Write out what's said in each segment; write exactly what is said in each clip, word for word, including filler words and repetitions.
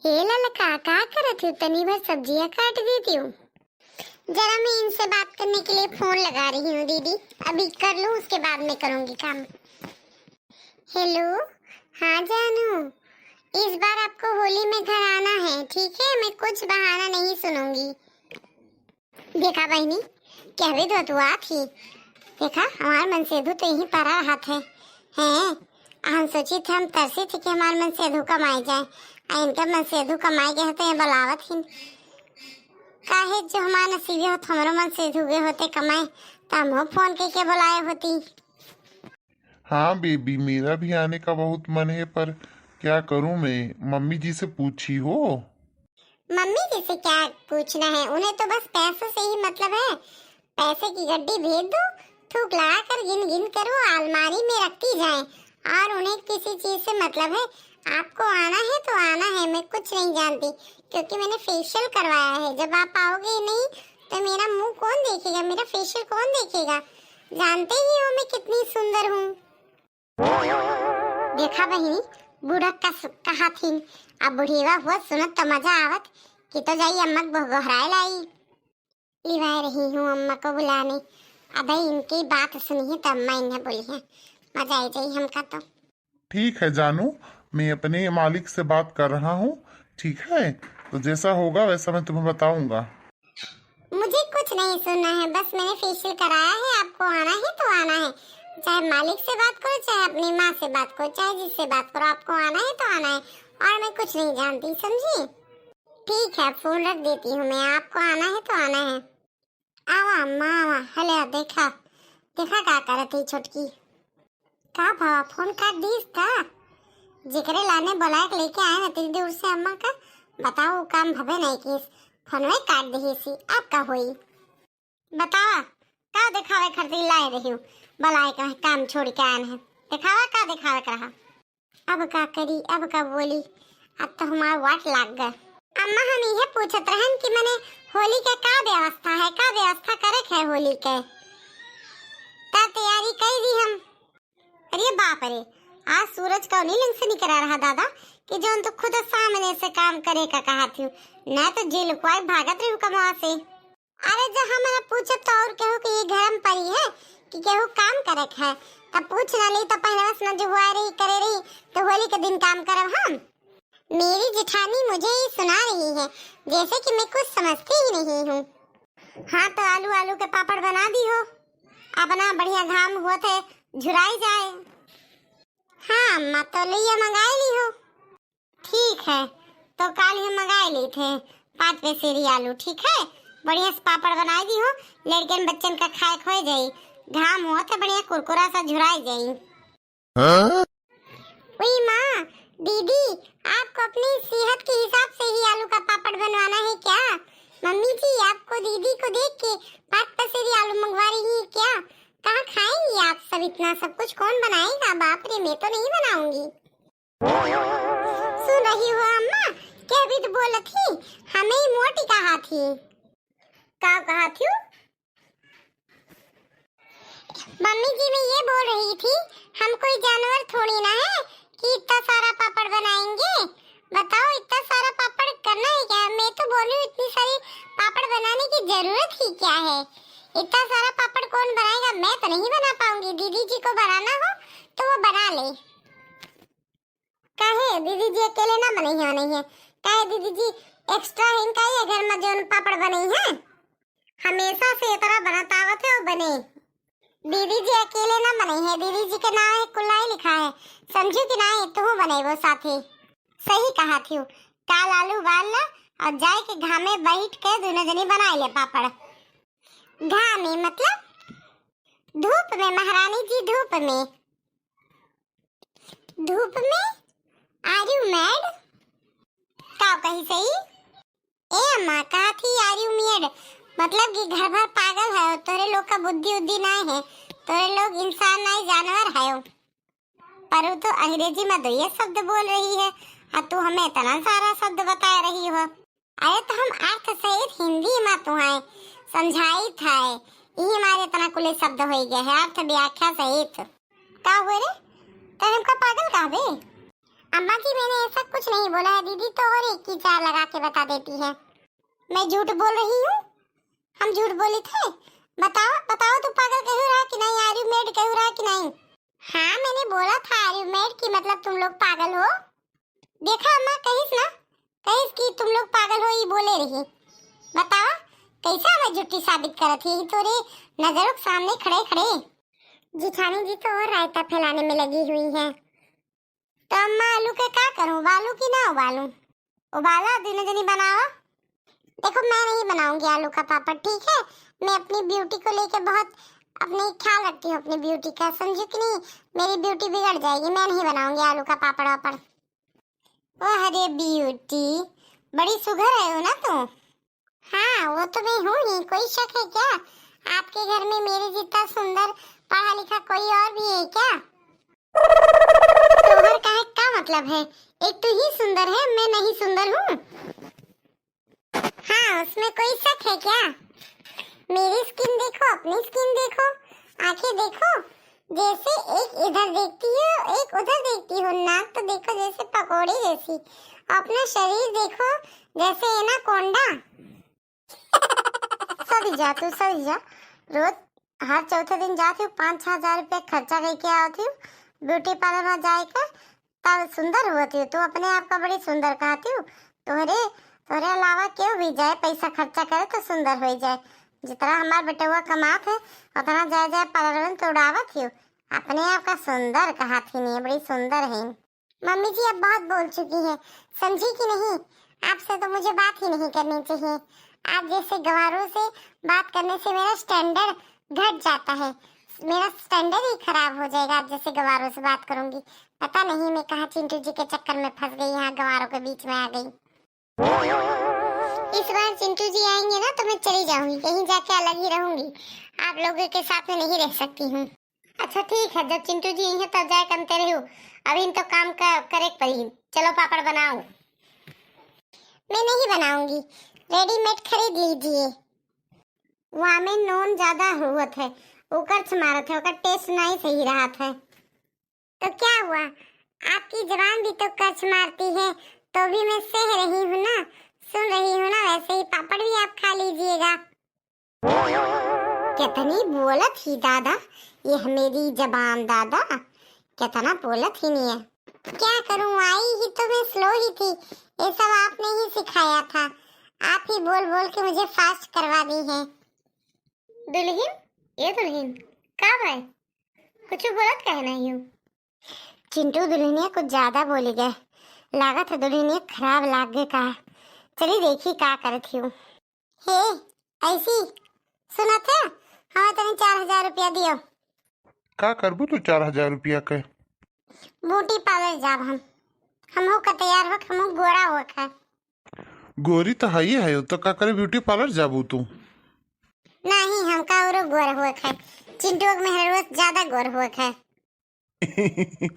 ए ललका, का करत हो? तनी भर सब्जियां काट देती हो। जरा मैं इनसे बात करने के लिए फोन लगा रही हूँ दीदी, अभी कर लूँ, उसके बाद में करूँगी काम। हेलो, हाँ जानू, इस बार आपको होली में घर आना है, ठीक है? मैं कुछ बहाना नहीं सुनूंगी। देखा बहिनी, कहबे तो तू आत ही। देखा, हमार मनसेधु तो यहीं परा रहत है। हैं, हम सोचित हम तरसित ही कि हमार मनसेधु कमाए जाए, आ इनका मनसेधु कमाए गए होते हैं, बुलावत ही। काहे जो हमार नसीबे होत, हमरो मनसेधु गए होते कमाए, त हमहू फोन करके बुलाए होती। हाँ बेबी, मेरा भी आने का बहुत मन है, पर क्या करूँ मैं, मम्मी जी से पूछी हो। मम्मी जी से क्या पूछना है, उन्हें तो बस पैसों से ही मतलब है। पैसे की गड्डी भेज दो, थूक लगा कर गिन गिन कर वो अलमारी में रखती जाए, और उन्हें किसी चीज से मतलब है। आपको आना है तो आना है, मैं कुछ नहीं जानती, क्योंकि मैंने फेशियल करवाया है। जब आप आओगे ही नहीं तो मेरा मुंह कौन देखेगा, मेरा फेशियल कौन देखेगा? जानते ही हो मैं कितनी सुंदर हूँ। देखा बहिनी, बूढ़ा कस कहा थी, अब बुढ़ीवा हुआ सुनत तो मजा आवत कि तो जाई अम्मा को गोहराए लाई। लिवाए रही हूँ अम्मा को बुलाने। अबे इनकी बात सुनी है तो अम्मा इन्हें बोली है, मजा आ जाई हमका तो। ठीक है जानू, मैं अपने मालिक से बात कर रहा हूँ, ठीक है? तो जैसा होगा वैसा मैं तुम्हें बताऊंगा। मुझे कुछ नहीं सुनना है, बस मैंने फेशियल कराया है, आपको आना है तो आना है, चाहे मालिक से बात करो, चाहे अपनी माँ से बात करो, चाहे जिससे बात करो, आपको आना है तो आना है, और मैं कुछ नहीं जानती, समझी? ठीक है, फोन रख देती हूँ मैं, आपको आना है तो आना है। आवा अम्मा आवा। हेले देखा, देखा का करत ही छोटकी। का भवा, फोन काट दीस का? जेकरे लाने बुलाए के लेके आए हैं इतनी दूर से अम्मा का, बताओ वो काम भवे नहीं किस, फोनवे काट दीसी, अब का होई? बतावा, का देखावे खातिर लाए रही हूँ? बुलाए का काम छोड़ के आए हैं, देखावा का देखावे का रहा। अब का करी, अब का बोली, अब तो हमार वाट लाग गए। अम्मा, हम इहे पूछत रहन कि मने होली के का व्यवस्था है, का व्यवस्था करे के है होली के? का तैयारी कई दी हम? अरे बाप रे, आज सूरज का नीलंग से निकरा रहा दादा कि जौन तो खुद सामने से काम करे का कहा थी, ना तो जे लुकवाई भागत रही कमवा से। अरे, जब हमरा पूछब तो और केहू के ये घर में परी है कि केहू काम करे के है, तब पूछ ना ली तो पहले बस ना जो हुआ रही करे रही तो होली के दिन काम करब हम। मेरी जेठानी मुझे ये सुना रही है जैसे कि मैं कुछ समझती ही नहीं हूँ। हाँ तो आलू आलू के पापड़ बना दी हो, अपना बढ़िया घाम हुआ थे झुराई जाए। हाँ अम्मा तो लइया मंगाई ली हो। ठीक है, तो काल हम मंगाए लेत है पाँच पसेरी आलू, ठीक है? बढ़िया से पापड़ बनाई दी हो, लड़कन बच्चन का खाए खोए जाई, घाम हुआ तो बढ़िया कुरकुरा सा झुराई जाई। हाँ? उई माँ, दीदी, आपको अपनी सेहत के हिसाब से ही आलू का पापड़ बनवाना है क्या? मम्मी जी, आपको दीदी को देख के पाँच पसेरी आलू मंगवा रही है क्या? कहाँ खाएंगी आप सब इतना सब कुछ? कौन बनाएगा? बाप रे, मैं तो नहीं बनाऊंगी। सुन रही हो अम्मा, के अभी तो बोलत ही, हमें ही मोटी कहा थी। का कहा थी? मम्मी जी, मैं ये बोल रही थी, हम कोई जानवर थोड़ी ना है कि इतना सारा पापड़ बनाएंगे। बताओ, इतना सारा पापड़ करना है क्या? मैं तो बोलूँ, इतनी सारी पापड़ बनाने की जरूरत ही क्या है? इतना सारा पापड़ कौन बनाएगा? मैं तो नहीं बना पाऊंगी। दीदी जी को बनाना हो तो वो बना ले। काहे दीदी जी अकेले ना बनई है, बनई है? काहे दीदी जी एक्स्ट्रा है इनका ये घर में जौन पापड़ बनई है? हमेशा से ये तरह बनत आवत है और बने। दीदी जी अकेले ना बनई है, दीदी जी के नाम है कुल्लाई लिखा है, समझू कि नाई? तू बनेबो साथी। सही कहा थी, काल आलू उबाल ला और जाए के घामे बैठ के दोनों जनी बनाए ले पापड़। घामे मतलब धूप में महारानी जी, धूप में। धूप में? Are you mad? का कही सही? ए अम्मा, कहा थी are you mad? मतलब कि घर भर पागल है, तोरे लोग का बुद्धि उद्धि नाय है, तोरे लोग इंसान नाय जानवर है। पर वो तो अंग्रेजी में दो ये शब्द बोल रही है, और तू हमें इतना सारा शब्द बता रही हो। अरे तो हम अर्थ सहित हिंदी में तुहाए समझाई था, यही हमारे इतना कुल शब्द हो गया है अर्थ व्याख्या सहित। का हुए रे? तो हमका पागल कहबे? अम्मा जी, मैंने ऐसा कुछ नहीं बोला है दीदी, तो और एक की चार लगा के बता देती है। मैं झूठ बोल रही हूँ? हम झूठ बोली थे? बताओ, बताओ, तू पागल कहू रहा कि नहीं, are you mad कहू रहा कि नहीं? हाँ, मैंने बोला था are you mad कि मतलब तुम लोग पागल हो। देखा अम्मा, कहिस ना, कहिस कि तुम लोग पागल हो, ये बोले रही। बतावा, कैसे हमें झूठी साबित करत ही तोरे नजरों के सामने खड़े खड़े। जिठानी जी तो और रायता फैलाने में लगी हुई है। तो अम्मा, आलू के का करूं, उबालू कि ना उबालू? उबाला, दोनों जनी बनावा। देखो, मैं नहीं बनाऊंगी आलू का पापड़, ठीक है? मैं अपनी ब्यूटी को लेके बहुत अपने ख्याल रखती हूँ, अपनी ब्यूटी का, समझी कि नहीं? मेरी ब्यूटी बिगड़ जाएगी, मैं नहीं बनाऊंगी आलू का पापड़ वापड़। वाह रे ब्यूटी, बड़ी सुघर है हो ना तू। हाँ, वो तो मैं हूँ ही, कोई शक है क्या? आपके घर में मेरे जितना सुंदर पढ़ा लिखा कोई और भी है क्या? तोहर कहे का मतलब है? एक तू ही सुंदर है, मैं नहीं सुंदर हूँ? हाँ, उसमें कोई शक है क्या? मेरी स्किन देखो, अपनी स्किन देखो, आंखें देखो, जैसे एक इधर देखती हो, एक उधर देखती हो, नाक तो देखो जैसे पकोड़े जैसी, अपना शरीर देखो जैसे एनाकोंडा। सदी जा तू, सदी जा, रोज हर चौथे दिन जाती हूँ, पाँच छः हजार रुपया खर्चा करके आती हूँ ब्यूटी पार्लर में जाए का, तब सुंदर होती हो तू, अपने आप का बड़ी सुंदर कहती हो। तोहरे, तोहरे अलावा केहू भी जाए, पैसा खर्चा करे तो सुंदर हो जाए। जितना हमार बेटवा कमात है, उतना जाए जाए पार्लर में तो उड़ावत ही हो। अपने आप का सुंदर कहत ही नहीं, बड़ी सुंदर है। मम्मी जी, अब बहुत बोल चुकी है, समझी कि नहीं? आपसे तो मुझे बात ही नहीं करनी चाहिए। आप जैसे गंवारों से बात करने से मेरा स्टैंडर्ड घट जाता है, मेरा स्टैंडर्ड ही खराब हो जाएगा। आप जैसे गंवारों से बात करूंगी, पता नहीं मैं कहाँ चिंटू जी के चक्कर में फंस गई, यहाँ गंवारों के बीच में आ गई। इस बार चिंटू जी आएंगे ना, तो मैं चली जाऊंगी, कहीं जाके अलग ही रहूंगी, आप लोगों के साथ में नहीं रह सकती हूँ। अच्छा ठीक है, जब चिंटू जी आई हैं तब जाए करते रहो, अभी तो काम का करे के पड़ी। चलो पापड़ बनाओ। मैं नहीं बनाऊंगी, रेडीमेड खरीद लीजिए। वहाँ में नून ज्यादा हुवत है, ओकर से मारत है, ओकर टेस्ट नहीं सही रहत है। तो क्या हुआ, आपकी जबान भी तो कर्च मारती है, तो भी मैं सह रही हूँ ना, सुन रही हूँ ना, वैसे ही पापड़ भी आप खा लीजिएगा। कितनी बोलत ही दादा, ये मेरी जबान दादा, कितना बोलत ही नहीं है। क्या करूँ, आई ही तो मैं स्लो ही थी, ये सब आपने ही सिखाया था, आप ही बोल बोल के मुझे फास्ट करवा दी है। दुल्हन, ए दुल्हन, का भाई, कुछ बोलत काहे नहीं हो? चिंटू दुल्हनिया कुछ ज्यादा बोली गए, लागत है दुल्हनिया खराब लाग गए का। चली देखी का करत ही। हे, ऐसी सुनत है, हमें तनी चार हजार रुपया दियो। का करबू तू चार हजार रुपया के? ब्यूटी पार्लर जाब हम, हमहू का तैयार हो, हमहू गोरा हो खा। गोरी तो हई है, तो का करे ब्यूटी पार्लर जाबू तू? नहीं, हमका औरो गोर होए के है। चिंटुआ के मेहररुआ से ज्यादा गोर होए के है।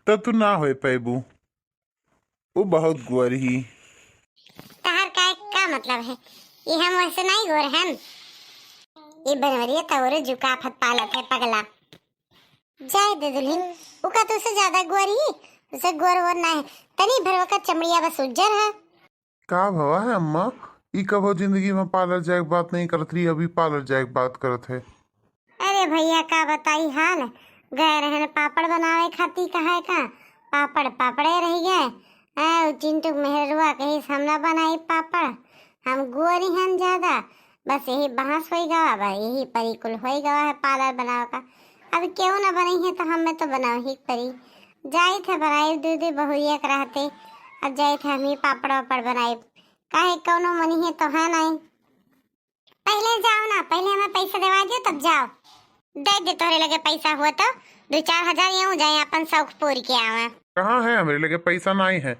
तो तू ना होए पैबू, वो बहुत गोर ही। तहार का, का मतलब है? ये हम वैसे नहीं गोर हन। ये बनवरिया तो औरो जुकाफत पालत है पगला। जाए दे दुल्हन, उका तो से ज्यादा गोर ही, उसे गोर वोर ना है। तनी भर ओकर चमड़िया बस उज्जर है। का भवा है अम्मा, ई कबो जिंदगी में पार्लर जाए के बात नहीं करत रही, अभी पार्लर जाए के बात करत है। अरे भैया, का बताई हाल, गए रहन पापड़ बनावे खातिर, कहे का पापड़ पापड़े रह गए। ए, उ चिंटू मेहरुआ कहिस, "हम ना बनाई पापड़, हम गोरी हन ज्यादा, बस यही बहस होई गवा बा, यही परी कुल होई गवा है पार्लर बनावे का। अब केहू ना बनई है तो हमें तो बनावे ही परी।" जाइत है बनाई, दू दू बहुरिया के रहते, अब जाइत है हम ही पापड़ वापड़ बनाई, काहे कौनो मनी है तो है नहीं। पहले जाओ ना, पहले हमें पैसा देवा दियो तब जाओ। दे दे तोहरे लगे पैसा हुआ तो दो चार हजार यूं जाए अपन शौक पूर के आवा। कहाँ है हमरे लगे पैसा नहीं है,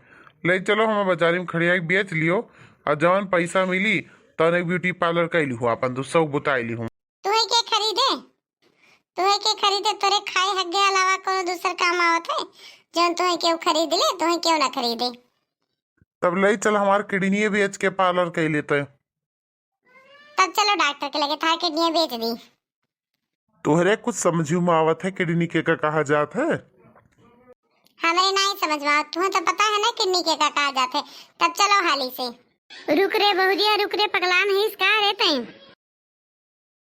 ले चलो हमें बाजारी में खड़िया के बेच लियो और जवन पैसा मिली तवन एक ब्यूटी पार्लर कर लिहो अपन तो शौक बुताई लिहो। तुहे के खरीदे, तुहे के खरीदे, तोरे खाए हक के अलावा कोनो दूसर काम आवत है जौन तुहे केहू खरीद ले, तुहे केहू ना खरीदे। तब ले चल हमार किडनिये बेच के पार्लर कर लेते। तब चलो डॉक्टर के लगे, थार किडनिये बेच दी। तोहरे कुछ समझू में आवत है किडनी के का कहा जात है? हमरे नाहीं समझ में आवत, तुहैं तो पता है ना किन्नी के का कहा जात है। तब चलो हाली से। रुक रे बहुरिया, रुक रे पगलान, हईस का रे तैं?